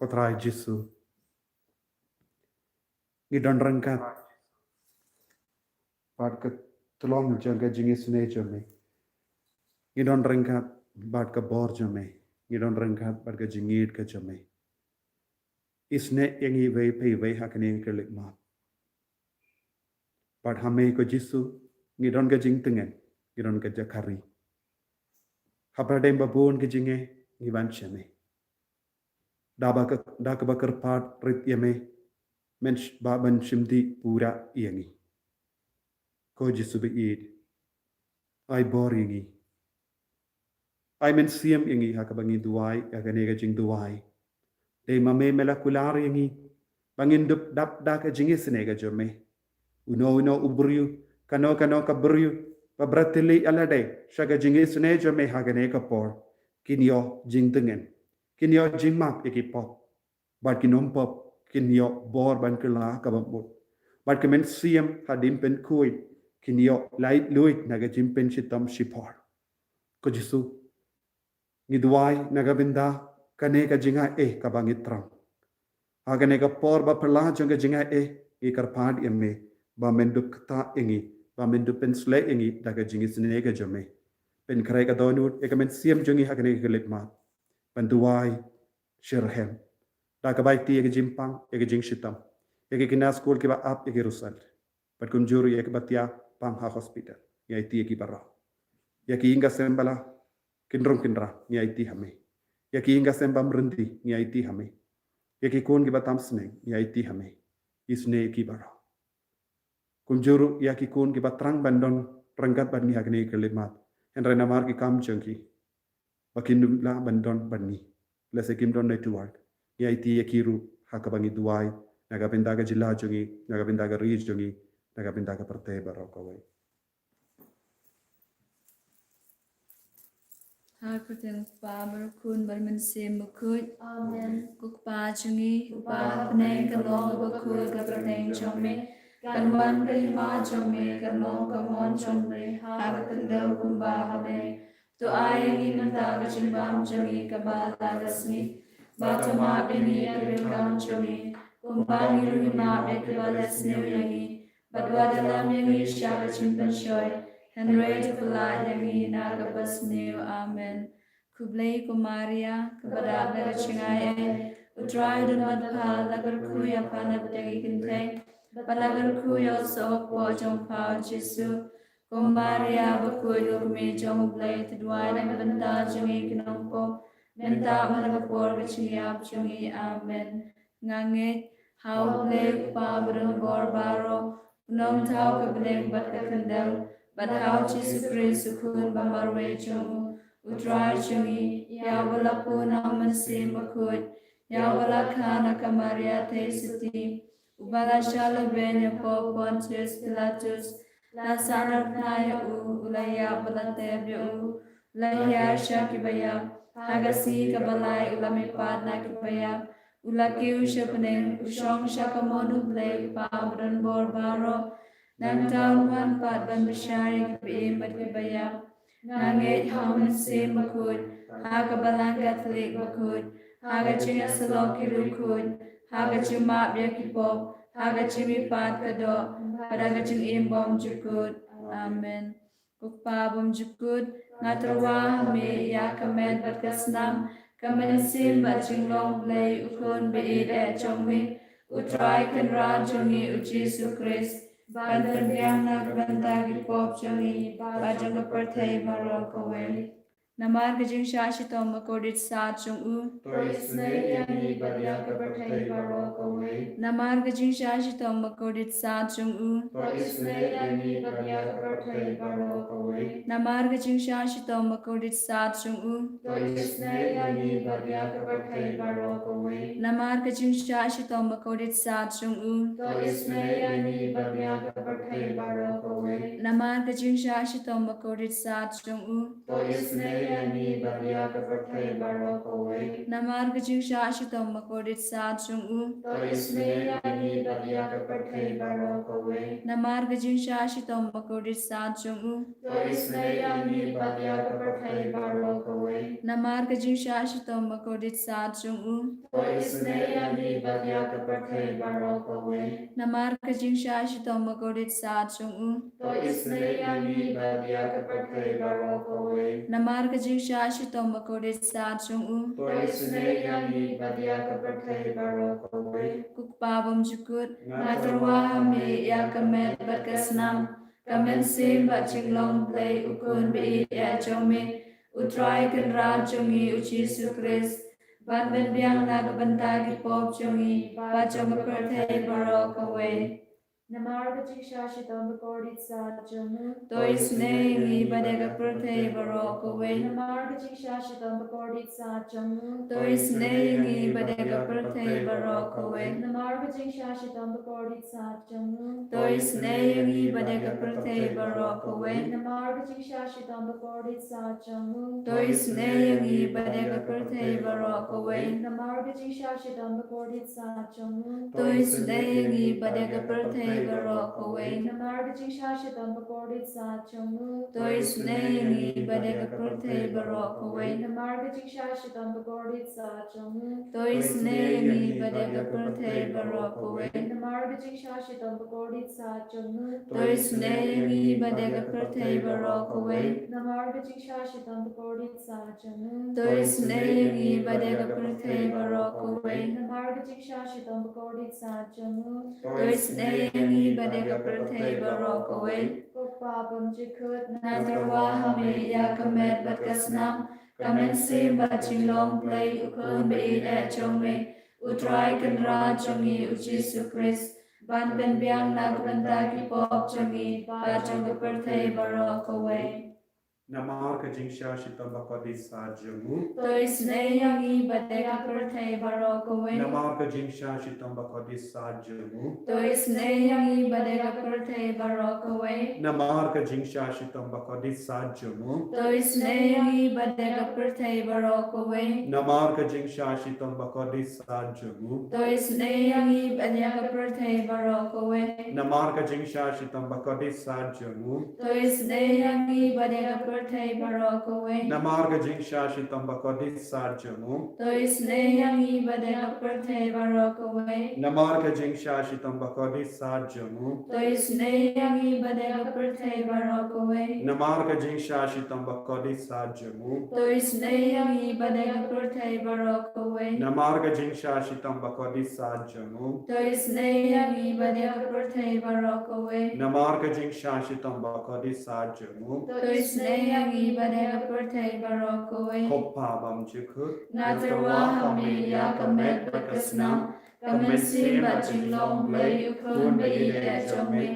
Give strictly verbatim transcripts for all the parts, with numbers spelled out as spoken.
Trai Jisu. Ngi don ryngkat bad ka tlong jong ka jingisynei jong me. Ngi don ryngkat bad ka bor jong me. Ngi don ryngkat bad ka jingïeit ka jong me. Isynei ïa ngi iwei pa iwei ha kane ka khlieh mat. Bad ha me ko Jisu, ngi don ka jingtngen, ngi don ka jaka ri. Hapdeng ba bun ka jingeh, ngi wan sha me. Da ba ka, da kaba kyrpad rit ïa me, men sh-, ba men shim dih pura ïa ngi. Ko Jisu baieit, ai bor ïa ngi. Ai mynsiem ïa ngi ha kaba ngi duwai, ha kane ka jingduwai. Dei ma me me la kular ïa ngi ba ngin dup dap da ka jingisynei ka jong me. Uno uno u briew, kano kano ka briew ba bret tylli ïa lade sha ka jingisynei jong me ha kane ka por, kin ïoh jingtngen, kin ïoh jingmap ïa ki pop. Bad kin ym pop, kin ïoh bor ban kylla kaba mut. Bad ka mynsiem hadien pynkhuid, kin ïoh laitluid na ka jingpynshitom shipor. Ko Jisu, ngi duwai na ka bynta kane ka jingaiei kaba ngi thrang. Ha kane ka por ba phylla jong ka jingaiei, ngi kyrpad ïa me ba men dup ktah ïa ngi, ba men dup pynshlei ïa ngi da ka jingisynei ka jong me. Pynkhreh ka dohnud ïa ka mynsiem jong ngi ha kane ka khlieh mat ban duwai shitrhem. Da kaba aiti ïa ki jingpang, ïa ki jingshitom, ïa ki khynnah skul kiba ap, ïa ki riewsat. Bad kumjuh ruh ïa kiba thiah pang ha hospital, ngi aiti ïa ki baroh. Ïa ki ïing ki sem ba la kynrung kynrah, ngi aiti ha me. Ïa ki ïing ki sem bym ryndi, ngi aiti ha me. Ïa ki khun kiba tam sneng, ngi aiti ha me. Isynei ïa ki baroh. Kumjuh ruh ïa ki khun kiba thrang ban don ryngkat bad ngi ha kane ka khlieh mat, hynrei namar ki kam jong ki ba kim lah ban don bad ngi, lehse kim don network, ngi aiti ïa ki ruh ha kaba ngi duwai na ka bynta ka jylla jong ngi, na ka bynta ka ri jong ngi, na ka bynta ka pyrthei baroh kawei. Ha ka kyrteng u Kpa bad u Khun bad u Mynsiem Bakhuid. Amen. Ko Kpa jong ngi uba ha bneng, ka long kaba khuid ka kyrteng jong me. Kan wan ka hima jong me, kan long ka mon jong me ha ka khyndew kumba ha bneng. To ai ïa ngi mynta ka jingbam jong ngi kaba la ka sngi. Bad to map ïa ngi ïa ki riewkam jong ngi, kumba ngi ruh ngi map ïa kiba leh sniew ïa ngi. Bad wat ïalam ïa ngi sha ka jingpynshoi, hynrei to pynlait ïa ngi na kaba sniew. Amen. Khublei ko Maria, kaba dap da ka jingaiei, u Trai u don bad pha, la kyrkhu ïa pha na bynta ki kynthei, bad la kyrkhu ïa u soh ka kpoh jong pha u Jisu. Ko Maria bakhuid, ko Kmie jong u Blei, to duwai na ka bynta jong ngi ki nongpop, mynta bad ha ka por ka jingïap jong ngi. Amen. Nga ngeit ha u Blei u Kpa badonbor baroh, u nongthaw ka bneng bad ka khyndew, bad ha u Jisu Khrist u Khun ba marwei jong u, u Trai jong ngi, ïa uba la pun ha u Mynsiem Bakhuid, ïa uba la kha na ka Maria theisotti, uba la shah lehbeiñ ha u Pontius Pilatus, la sahnarphna ïa u, u la ïap bad la tep ïa u, u la hiar sha kiba ïap, ha ka sngi kaba lai u la mihpat na kiba ïap, u la kiew sha bneng, u shong sha kamon u Blei u Kpa badonbor baroh. Nangta un wan pat ban bishar ïa kiba im bad kiba ïap. Nga ngeit ha u Mynsiem Bakhuid, ha ka Balang Katholik bakhuid, ha ka jingïasyllok ki riewkhuid, ha ka jingmap ïa ki pop, ha ka jingmihpat ka doh, bad ha ka jingim bymjukut. Amen. Ko Kpa bymjukut, nga tyrwa ha me ïa ka met bad ka snam, ka mynsiem bad jinglong Blei u Khun baieit eh jong me, u Trai Kynrad jong ngi u Jisu Khrist, ban pynbiang na ka bynta ki pop jong ngi bad jong ka pyrthei baroh kawei. Namar ka jingshah shitom bakordit sat jong u. To isynei ïa ngi bad ïa ka pyrthei baroh kawei. Namar ka jingshah shitom bakordit sat jong u. To isynei ïa ngi bad ïa ka pyrthei baroh kawei. Namar ka jingshah shitom bakordit sat jong u. To isynei ïa ngi bad ïa ka pyrthei baroh kawei. Namar ka jingshah shitom bakordit sat jong u. To isynei ïa ngi bad ïa ka pyrthei baroh kawei. Namar ka jingshah shitom bakordit sat jong u. To isynei ïa ngi bad ïa ka pyrthei baroh kawei. Namar ka jingshah shitom bakordit sat jong u. To isynei ïa ngi bad ïa ka pyrthei baroh kawei. Namar ka jingshah shitom bakordit sat jong u. To isynei ïa ngi bad ïa ka pyrthei baroh kawei. Namar ka jingshah shitom bakordit sat jong u. To isynei ïa ngi bad ïa ka pyrthei baroh kawei. Namar ka jingshah shitom bakordit sat jong u. To isynei ïa ngi bad ïa ka pyrthei baroh kawei. Namar ka jingshah shitom bakordit sat jong u. To isynei ïa ngi bad ïa ka pyrthei baroh kawei. Ko Kpa bymjukut, nga tyrwa ha me ïa ka met bad ka snam, ka mynsiem bad jinglong Blei u Khun ba ïeit eh jong me, U Trai Kynrad jong ngi U Jisu Khrist, ban pynbiang na ka bynta ki pop jong ngi bad jong ka pyrthei baroh kawei. Namar ka jingshah shitom bakordit sat jong u. To isynei ïa ngi bad ïa ka pyrthei baroh kawei. Namar ka jingshah shitom bakordit sat jong u. To isynei ïa ngi bad ïa ka pyrthei baroh kawei. Namar ka jingshah shitom bakordit sat jong u. To isynei ïa ngi bad ïa ka pyrthei baroh kawei. Namar ka jingshah shitom bakordit sat jong u. To isynei ïa ngi bad ïa ka pyrthei baroh kawei. Namar ka jingshah shitom bakordit sat jong u. To isynei ïa ngi bad ïa ka pyrthei baroh kawei. Namar ka jingshah shitom bakordit sat jong u. To isynei ïa ngi bad ïa ka pyrthei baroh kawei. Namar ka jingshah shitom bakordit sat jong u. To isynei ïa ngi bad ïa ka pyrthei baroh kawei. Namar ka jingshah shitom bakordit sat jong u. To isynei ïa ngi bad ïa ka pyrthei baroh kawei. Namar ka jingshah shitom bakordit sat jong u. To isynei ïa ngi bad ïa ka pyrthei baroh kawei. Namar ka jingshah shitom bakordit sat jong u. To isynei ïa ngi bad ïa ka pyrthei baroh kawei. Ko Kpa bymjukut, nga tyrwa ha me ïa ka met bad ka snam, ka mynsiem bad jinglong Blei u Khun ba ïeit eh jong me, U Trai Kynrad jong ngi U Jisu Khrist, ban pynbiang na ka bynta ki pop jong ngi bad jong ka pyrthei baroh kawei. Namar ka jingshah shitom bakordit sat jong u. To isynei ïa ngi bad ïa ka pyrthei baroh kawei. Namar ka jingshah shitom bakordit sat jong u. To isynei ïa ngi bad ïa ka pyrthei baroh kawei. Namar ka jingshah shitom bakordit sat jong u. To isynei ïa ngi bad ïa ka pyrthei baroh kawei. Namar ka jingshah shitom bakordit sat jong u. To isynei ïa ngi bad ïa ka pyrthei baroh kawei. Namar ka jingshah shitom bakordit sat jong u. To isynei ïa ngi bad ïa ka pyrthei baroh kawei. Namar ka jingshah shitom bakordit sat jong u. To isynei ïa ngi bad ïa ka pyrthei baroh kawei. Namar ka jingshah shitom bakordit sat jong u. To isynei ïa ngi bad ïa ka pyrthei baroh kawei. Namar ka jingshah shitom bakordit sat jong u. To isynei ïa ngi bad ïa ka pyrthei baroh kawei. Namar ka jingshah shitom bakordit sat jong u. To isynei ïa ngi bad ïa ka pyrthei baroh kawei. Namar ka jingshah shitom bakordit sat jong u. To isynei ïa ngi bad ïa ka pyrthei baroh kawei. Ko Kpa bymjukut, nga tyrwa ha me ïa ka met bad ka snam, ka mynsiem bad jinglong Blei u Khun ba ïeit eh jong me,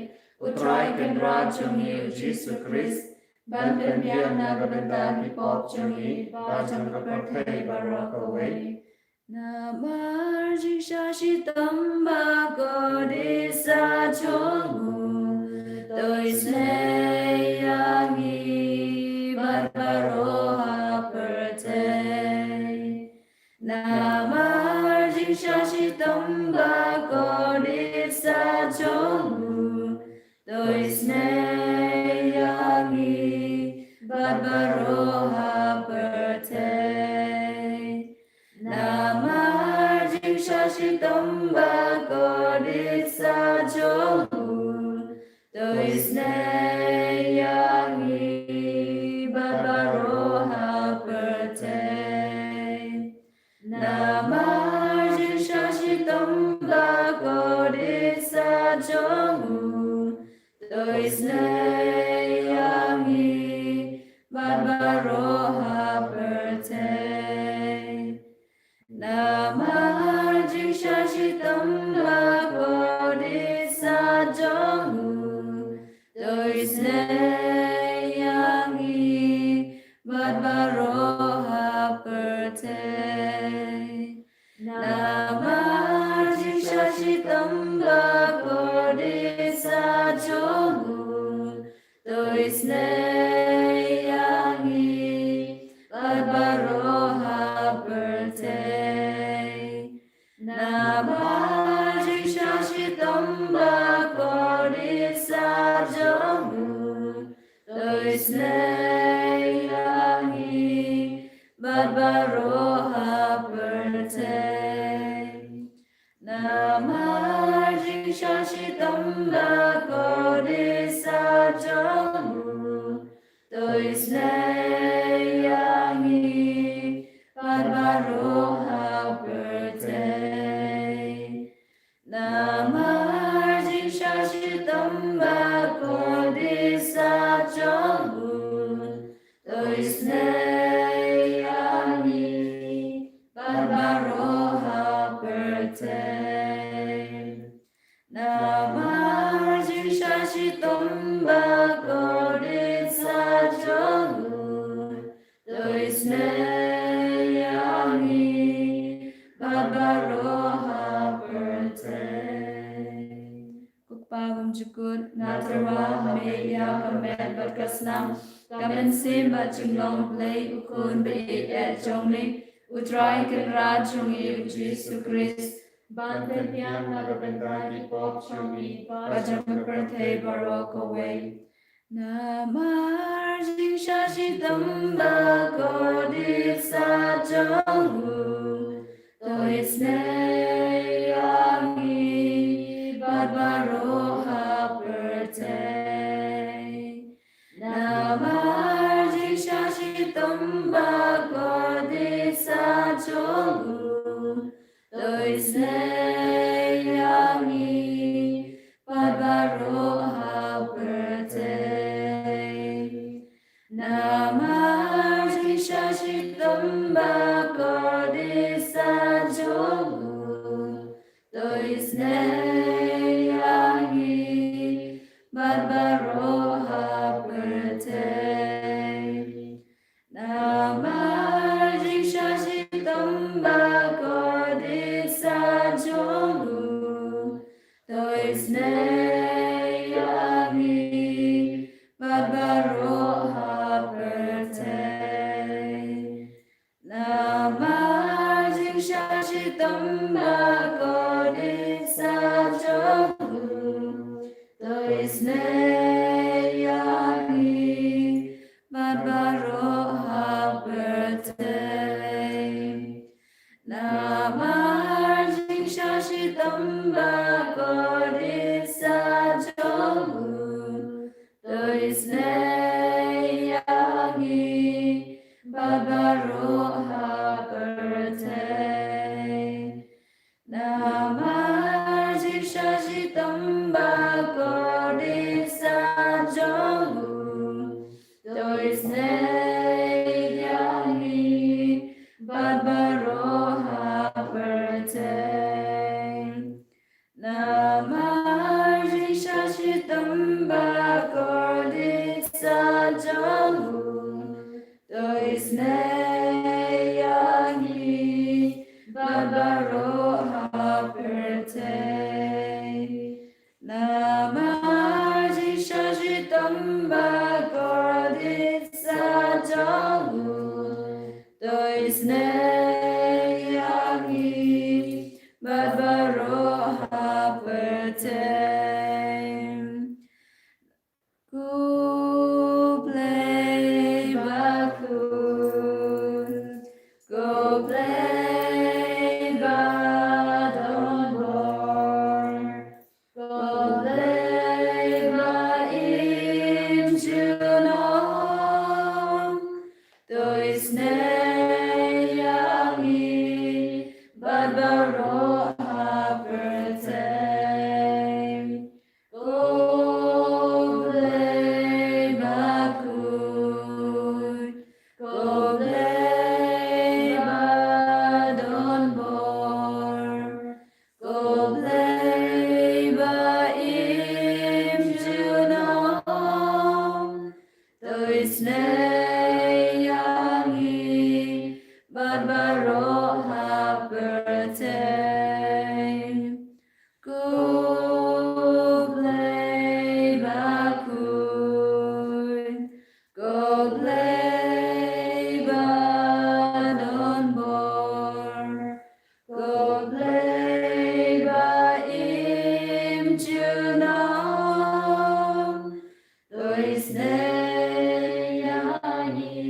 U Trai Kynrad jong ngi U Jisu Khrist, ban pynbiang na ka bynta ki pop jong ngi bad jong ka pyrthei baroh kawei. Namar jingshah shitom bakordit sat jong u. To isynei ïa ngi bad baroh ha pyrthei. Namar jingshah shitom bakordit sat jong u. To isynei ïa ngi bad baroh ha pyrthei. Namar jingshah shitom bakordit sat jong u. To isynei ïa ngi bad baroh ha pyrthei. Namar jingshah shitom bakordit sat jong u. To isynei ïa ngi bad baroh ha pyrthei. Namar jingshah shitom bakordit sat jong u. To isynei ïa ngi bad baroh ha pyrthei. Namar jingshah shitom bakordit sat jong u. To isynei ïa ngi pyrthei. Namar jingshah shitom ba kordit sa jong u, to isynei ïa ngi bad baroh ha pyrthei. Namar jingshah shitom ba kordit sa jong u, to isynei ïa ngi bad baroh ha pyrthei. Namar jingshah shitom ba kordit sa jong u, to isynei ïa ngi bad baroh ha pyrthei. Ko Kpa bymjukut, nga tyrwa ha me ïa ka met bad ka snam, ka mynsiem bad jinglong Blei u Khun ba ïeit jong me, U Trai Kynrad jong ngi U Jisu Khrist, ban pynbiang na ka bynta ki pop jong ngi bad jong ka pyrthei baroh kawei. Namar jingshah shitom ba kordit sa jong u, to isynei ïa ngi bad baroh ha pyrthei. Namar jingshah shitom ba kordit sa jong u, to isynei ïa ngi bad baroh ha pyrthei. Namar jingshah shitom ba kordit sa jong u, to isynei ïa ngi bad baroh ha pyrthei. Namar jingshah shitom ba kordit sa jong u, to isynei ïa ngi bad baroh ha pyrthei. Namar jingshah shitom ba kordit sa jong u, to isynei ïa ngi bad baroh ha pyrthei. Namar jingshah shitom ba kordit sa jong u, to isynei ïa ngi bad baroh ha pyrthei. Namar jingshah shitom ba kordit sa jong u, to isynei ïa ngi bad baroh ha pyrthei. Namar jingshah shitom ba kordit sa jong u, to isynei ïa ngi bad baroh ha pyrthei. Namar jingshah shitom ba kordit sa jong u, to isynei ïa ngi bad baroh ha pyrthei. Ko Blei bakhuid, ko Blei badonbor, ko Blei ba im junom, to isynei ïa ngi bad baroh ha pyrthei. Ko Blei bakhuid, ko Blei badonbor, ko Blei ba im junom, to isynei ïa ngi bad baroh ha pyrthei. Ko Blei bakhuid, ko Blei badonbor, ko Blei ba im junom, to isynei ïa ngi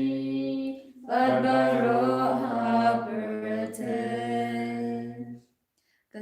bad baroh ha pyrthei.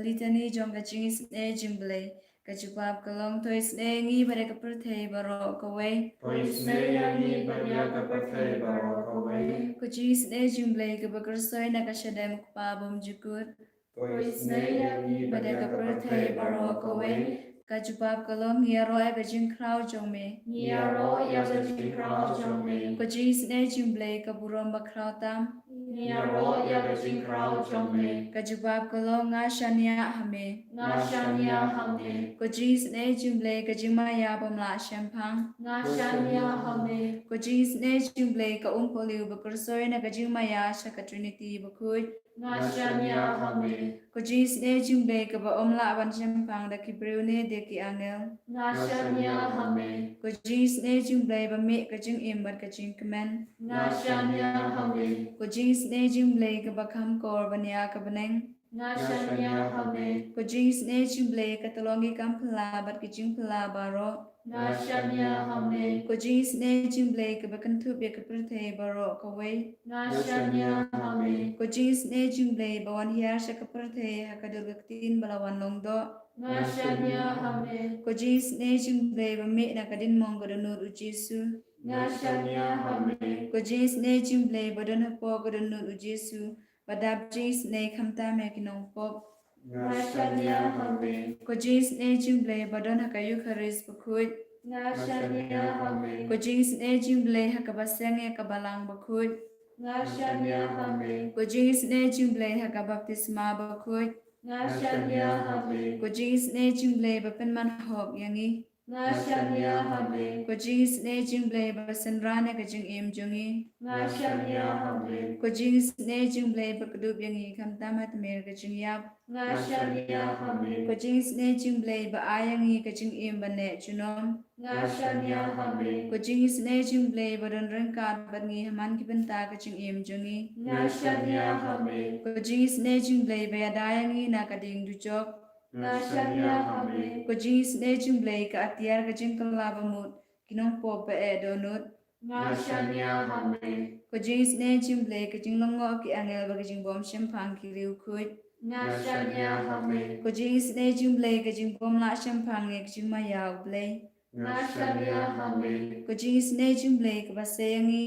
Litani jong ka jingisynei jingblei. Ka jubab ka long, to isynei ïa ngi bad ïa ka pyrthei baroh kawei. To isynei ïa ngi bad ïa ka pyrthei baroh kawei. Ka jingisynei jingblei kaba kyrsoi na ka shadem u Kpa bymjukut. To isynei ïa ngi bad ïa ka pyrthei baroh kawei. Ka jubab ka long, ngi ïaroh ïa ka jingkhraw jong me. Ngi ïaroh ïa ka jingkhraw jong me. Ka jingisynei jingblei ka burom bakhraw tam. Ngi ïaroh ïa ka jingkhraw jong me. Ka jubab ka long, nga shaniah ha me. Nga shaniah ha me. Ka jingisynei jingblei ka jingmaïa bym lah shemphang. Nga shaniah ha me. Ka jingisynei jingblei ka umpohliew ba kyrsoi na ka jingmaïa sha ka Trinity bakhuid. Nga shaniah ha me. Ka jingisynei jingblei kaba ym lah ban shemphang da ki briew ne da ki angel. Nga shaniah ha me. Ka jingisynei jingblei ba mih ka jingim bad ka jingkmen. Nga shaniah ha me. Ka jingisynei jingblei kaba kham kor ban ïa ka bneng. Nga shaniah ha me. Ka jingisynei jingblei ka tyllong ki kam phylla bad ki jingphylla baroh. Nga shaniah ha me. Ka jingisynei jingblei kaba kynthup ïa ka pyrthei baroh kawei. Nga shaniah ha me. Ka jingisynei jingblei ba wan hiar sha ka pyrthei ha ka dur ka ktien ba la wan long doh. Nga shaniah ha me. Ka jingisynei jingblei ba mih na ka diengmong ka dohnud u Jisu. Nga shaniah ha me. Ka jingisynei jingblei ba don hapoh ka dohnud u Jisu, ba dap jingisynei khamtam ïa ki nongpop. Nga shaniah ha me. Ka jingisynei jingblei ba don ha ka Eukharist bakhuid. Nga shaniah ha me. Ka jingisynei jingblei ha kaba seng ïa ka balang bakhuid. Nga shaniah ha me. Ka jingisynei jingblei ha ka baptisma bakhuid. Nga shaniah ha me. Ka jingisynei jingblei ba pynman hok ïa ngi. Nga shaniah ha me. Ka jingisynei jingblei ba synran ïa ka jingim jong ngi. Nga shaniah ha me. Ka jingisynei jingblei ba kdup ïa ngi khamtam ha tmier ka jingïap. Nga shaniah ha me. Ka jingisynei jingblei ba ai ïa ngi ka jingim ba neh junom. Nga shaniah ha me. Ka jingisynei jingblei ba don ryngkat bad ngi ha man ki bynta ka jingim jong ngi. Nga shaniah ha me. Ka jingisynei jingblei ba ïada ïa ngi na ka diengdujok. Nga shaniah ha me. Ka jingisynei jingblei ka atiar ka jingkylla ba mut ki nongpop ba eh dohnud. Nga shaniah ha me. Ka jingisynei jingblei ka jinglyngngoh ki angel bad ka jingbymshemphang ki riewkhuid. Nga shaniah ha me. Ka jingisynei jingblei ka jingbymlah shemphang ïa ka jingmaïa u Blei. Nga shaniah ha me. Ka jingisynei jingblei kaba sei ïa ngi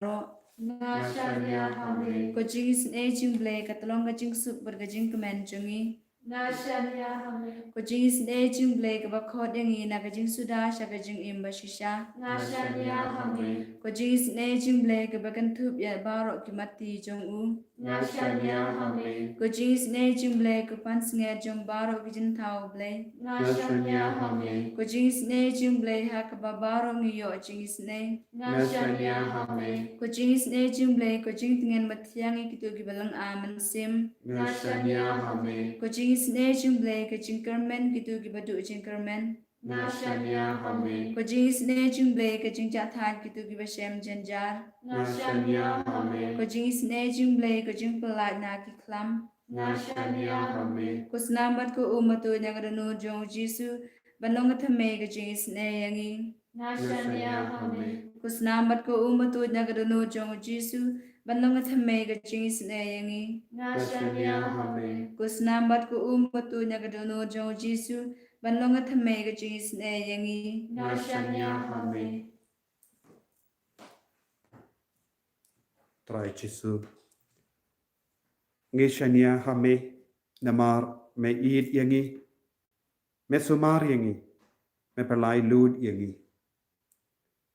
baroh. Nga shaniah ha me. Ka jingisynei jingblei ka tyllong ka jingsuk bad ka jingkmen jong ngi. Nga shaniah ha me. Ka jingisynei jingblei kaba khot ïa ngi na ka jingsuda sha ka jingim bashisha. Nga shaniah ha me. Ka jingisynei jingblei kaba kynthup ïa baroh ki matti jong u. Nga shaniah ha me. Ka jingisynei jingblei ka pansngiat jong baroh ki jingthaw Blei. Nga shaniah ha me. Ka jingisynei jingblei ha kaba baroh ngi ïoh jingisynei. Nga shaniah ha me. Ka jingisynei jingblei ka jingtngen mathiang ïa kito kiba lynga mynsiem. Nga shaniah ha me. Ka jingisynei jingblei ka jingkyrmen kito kiba duh jingkyrmen. Nga shaniah ha me. Ka jingisynei jingblei ka jingjahthait kito kiba shem jynjar. Nga shaniah ha me. Ka jingisynei jingblei ka jingpyllait na ki khlam. Nga shaniah ha me. Ka snam bad ka um ba tuid na ka dohnud jong u Jisu ban long ka thymmei ka jingisynei ïa ngi. Nga shaniah ha me. Ka snam bad ka um ba tuid na ka dohnud jong u Jisu ban long ka thymmei ka jingisynei ïa ngi. Nga shaniah ha me. Ka snam bad ka um ba tuid na ka dohnud jong u Jisu ban long ka thymmei ka jingisynei ïa ngi. Nga shaniah ha me. Trai Jisu, ngi shaniah ha me namar me ïeit ïa ngi, me sumar ïa ngi, me pynlait luid ïa ngi.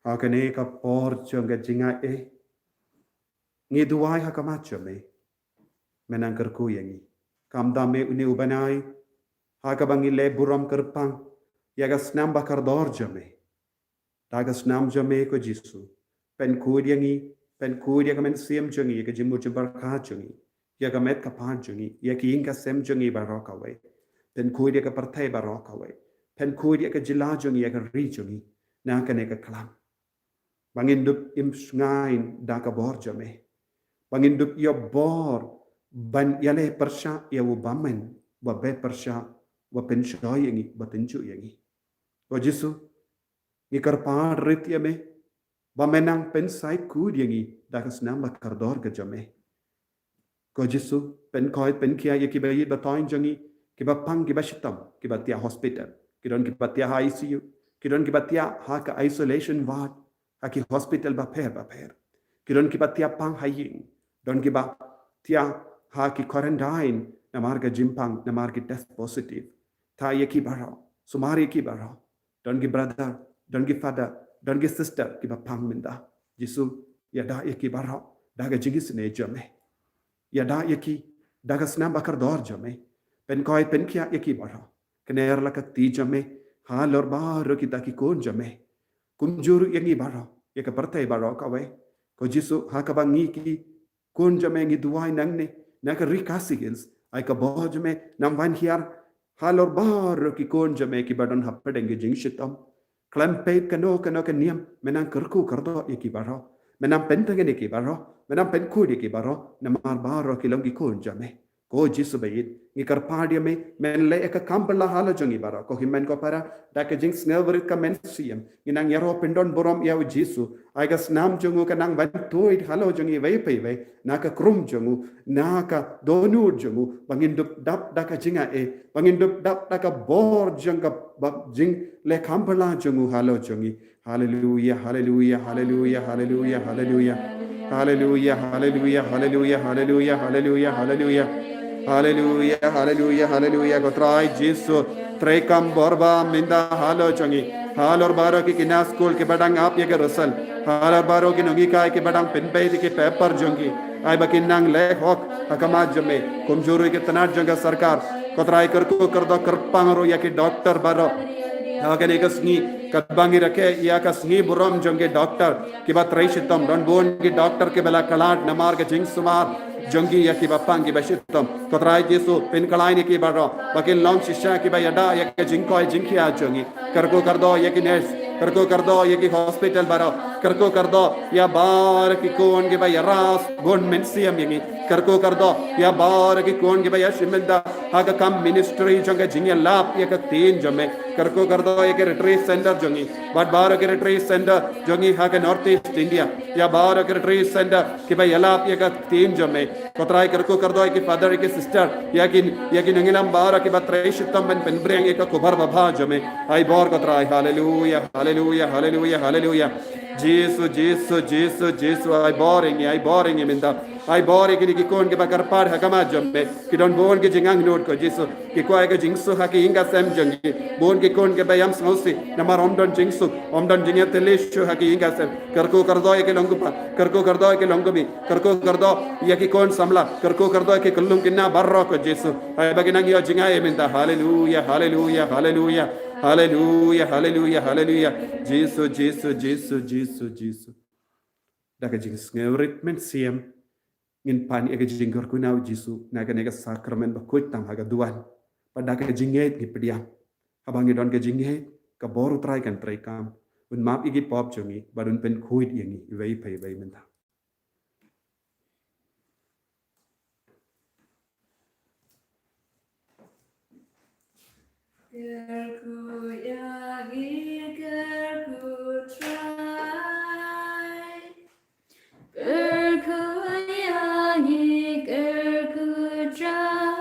Ha kane ka por jong ka jingaiei, ngi duwai ha khmat jong me, me nang kyrkhu ïa ngi. Khamtam me une u bnai ha kaba ngi leh burom kyrpang ïa ka snam ba kordor jong me. Da ka snam jong me ko Jisu, pynkhuid ïa ngi, pynkhuid ïa ka mynsiem jong ngi, ïa ka jingmut jingpyrkhat jong ngi, ïa ka met ka phad jong ngi, ïa ka ïing ka sem jong ngi baroh kawei. Pynkhuid ïa ka pyrthei baroh kawei. Pynkhuid ïa ka jylla jong ngi, ïa ka ri jong ngi na kane ka khlam. Ba ngin dup im shngaiñ da ka bor jong me. Ba ngin dup ïoh bor ban ïaleh pyrshah ïa u bymman, uba beh pyrshah, uba pynshoi ïa ngi, uba pynjot ïa ngi. Ko Jisu, ngi kyrpad rit ïa me ba me nang pynshai khuid ïa ngi da ka snam ba kordor ka jong me. Ko Jisu, pynkhuid pynkhiah ïa kiba ïeit ba thoiñ jong ngi, kiba pang kiba shitom, kiba thiah hospital, ki don kiba thiah ha I C U, ki don kiba thiah ha ka isolation ward, ha ki hospital bapher bapher. Ki don kiba thiah pang ha ïing, don kiba thiah ha ki quarantine namar ka jingpang, namar ki test positive. Thaw ïa ki baroh, sumar ïa ki baroh. Don ki brother, don ki father, don ki sister kiba pang mynta. Jisu, ïada ïa ki baroh da ka jingisynei jong me. Ïada ïa ki da ka snam ba kordor jong me. Pynkhuid pynkhiah ïa ki baroh. Kner la ka kti jong me halor baroh kita ki khun jong me. Kumjuh ruh ïa ngi baroh, ïa ka pyrthei baroh kawei. Ko Jisu, ha kaba ngi ki khun jong me ngi duwai nangne na ka Ri Khasi Hills, ai ka bor jong me nang wan hiar halor baroh ki khun jong me kiba don hapdeng ki jingshitom. Khlem peit kano kano ka niam, me nang kyrkhu kyrdoh ïa ki baroh, me nang pyntngen ïa ki baroh, me nang pynkhuid ïa ki baroh namar baroh ki long ki khun jong me. Ko Jisu ba ïeit, ngi kyrpad ïa me, men leh ïa ka kam pynlah halor jong ngi baroh. Ko hynmen ko para, da ka jingsngewrit ka mynsiem, ngi nang ïaroh pyndonburom ïa u Jisu. Ai ka snam jong u ka nang wan tuid halor jong ngi iwei pa iwei, na ka khrum jong u, na ka dohnud jong u, ba ngin dup dap da ka jingai, ba ngin dup dap da ka bor jong ka ba jingleh kam pynlah jong u halor jong ngi. Haleluya, haleluya, haleluya, haleluya, haleluya. Haleluya, haleluya, haleluya, haleluya, haleluya, haleluya. Haleluya, haleluya, haleluya. Ko Trai Jisu, treikam bor bha mynta halor jong ngi. Halor baroh ki khynnah skul kiba dang ap ïa ka result. Halor baroh ki nonghikai kiba dang pynbeit ïa ki paper jong ki. Ai ba kin nang leh hok ha khmat jong me. Kumjuh ruh ïa ki tnat jong ka sorkar. Ko Trai kyrkhu kyrdoh kyrpang ruh ïa ki doktor baroh. Ha kane ka sngi, katba ngi rakhe ïa ka sngi burom jong ki doktor kiba trei shitom, don bun ki doktor kiba la khlad namar ka jingsumar jong ki ïa kiba pang kiba shitom. Ko Trai Jisu, pynkhlaiñ ïa ki baroh ba kin long shisha kiba ïada ïa ka jingkoit jingkhiah jong ngi. Kyrkhu kyrdoh ïa ki nurse, kyrkhu kyrdoh ïa ki hospital baroh, kyrkhu kyrdoh ïa baroh ki khun kiba ïaras bun mynsiem ïa ngi. Kyrkhu kyrdoh ïa baroh ki khun kiba ïashim bynta ha ka kam ministry jong ka jingïalap ïa ka ktien jong me. Kyrkhu kyrdoh ïa ki retreat center jong ngi, bad baroh ki retreat center jong ngi ha ka North East India. Ïa baroh ki retreat center kiba ïalap ïa ka ktien jong me. Ko Trai kyrkhu kyrdoh ïa ki father ïa ki sister, ïa ki, ïa ki nongïalam baroh kiba trei shitom ban pynbring ïa ka khubor babha jong me. Ai bor ko Trai, haleluya, haleluya, haleluya, haleluya. Jisu, Jisu, Jisu, Jisu, ai bor ïa ngi, ai bor ïa ngi mynta. Ai bor ïa kine ki khun kiba kyrpad ha khmat jong me. Ki don bun ki jingangnud ko Jisu. Ki kwah ïa ka jingsuk ha ki ïing ka sem jong ki. Bun ki khun kiba ïam sngewsih namar ym don jingsuk, ym don jingïatylli shuh ha ki ïing ka sem. Kyrkhu kyrdoh ïa ki long kpa, kyrkhu kyrdoh ïa ki long kmie, kyrkhu kyrdoh ïa ki khun samla, kyrkhu kyrdoh ïa ki khyllung khynnah baroh ko Jisu. Ai ba kin nang ïoh jngai mynta. Haleluya, haleluya, haleluya. Haleluya, haleluya, haleluya. Jisu, Jisu, Jisu, Jisu, Jisu. Da ka jingsngewrit mynsiem ngin pan ïa ka jingkyrkhu na u Jisu na kane ka sakramen bakhuid tam ha ka duwan. Bad da ka jingngeit ngi pdiang. Haba ngi don ka jingngeit, ka bor u Trai kan treikam. Un map ïa ki pop jong ngi bad un pynkhuid ïa ngi iwei pa iwei mynta. Kyrkhu ïa ngi, kyrkhu Trai. Kyrkhu ïa ngi, kyrkhu Trai.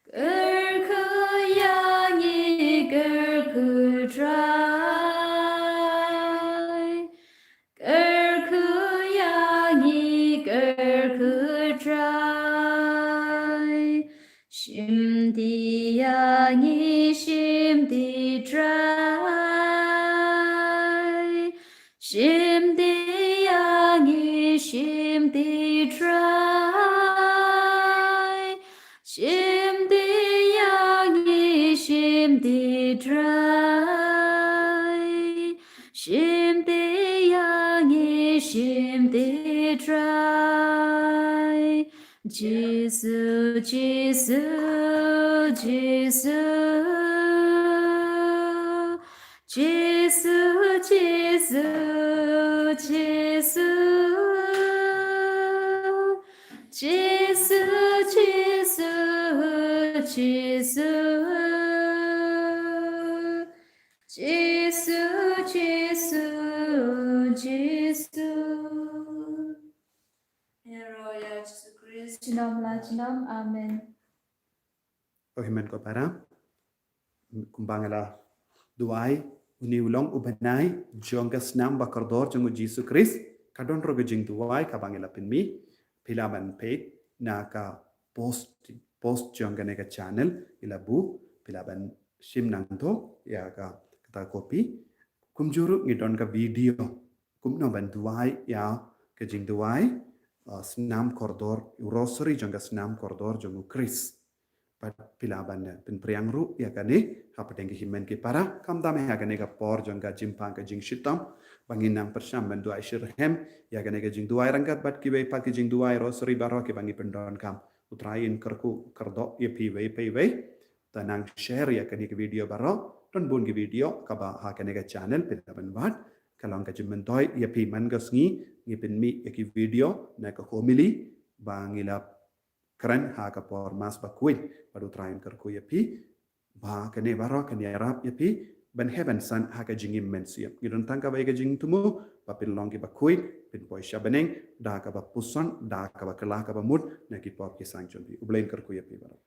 Kyrkhu ïa ngi, kyrkhu Trai. Kyrkhu ïa ngi, kyrkhu Trai. Shim ti ïa ngi, shim ti Trai. Shim ti ïa ngi, shim ti Trai. Shim ti ïa ngi, shim ti Trai. Shim ti ïa ngi, shim ti Trai. Jisu, Jisu, Jisu. Jisu, Jisu, Jisu. Jisu, Jisu, Jisu. Jisu, Jisu, Jisu. Ïa Jisu Khrist junom la junom. Amen. O hynmen ko para, kumba nga la duwai, une u long u bnai jong ka snam bakordor jong u Jisu Khrist. Ka don ruh ka jingduwai kaba ngi la pynmih, phi lah ban peit na ka post, post jong kane ka channel, ngi la buh, phi lah ban shim nangta ïa ka, kata ka copy. Kumjuh ruh ngi don ka video kumno ban duwai ïa ka jingduwai, uh, snam kordor, rosary jong ka snam kordor jong u Khrist. Bad phi lah ban, eh, pynpriang ruh ïa kane hapdeng ki hynmen ki para, khamtam ha kane ka por jong ka jingpang ka jingshitom, ba ngin nang pyrshang ban duwai shitrhem ïa kane ka jingduwai ryngkat bad kiwei pat ki jingduwai rosary baroh kiba ngi pyndonkam. U Trai un kyrkhu kyrdoh ïa phi iwei pa iwei. To nang share ïa kane ka video baroh, don bun ki video kaba ha kane ka channel phi lah ban wad. Ka long ka jingmyntoi ïa phi man ka sngi, ngi pynmih ïa ki video na ka homily ba ngi la kren ha ka por Mass bakhuid. Bad u Trai un kyrkhu ïa phi, ba kane baroh kan ïarap ïa phi ban heh ban san ha ka jingim mynsiem. Ngi don tang kawei ka jingthmu, ba phin long kiba khuid, phin poi sha bneng da kaba puson, da kaba kylla kaba mut na ki por ki sain jong phi. U Blei un kyrkhu ïa phi baroh.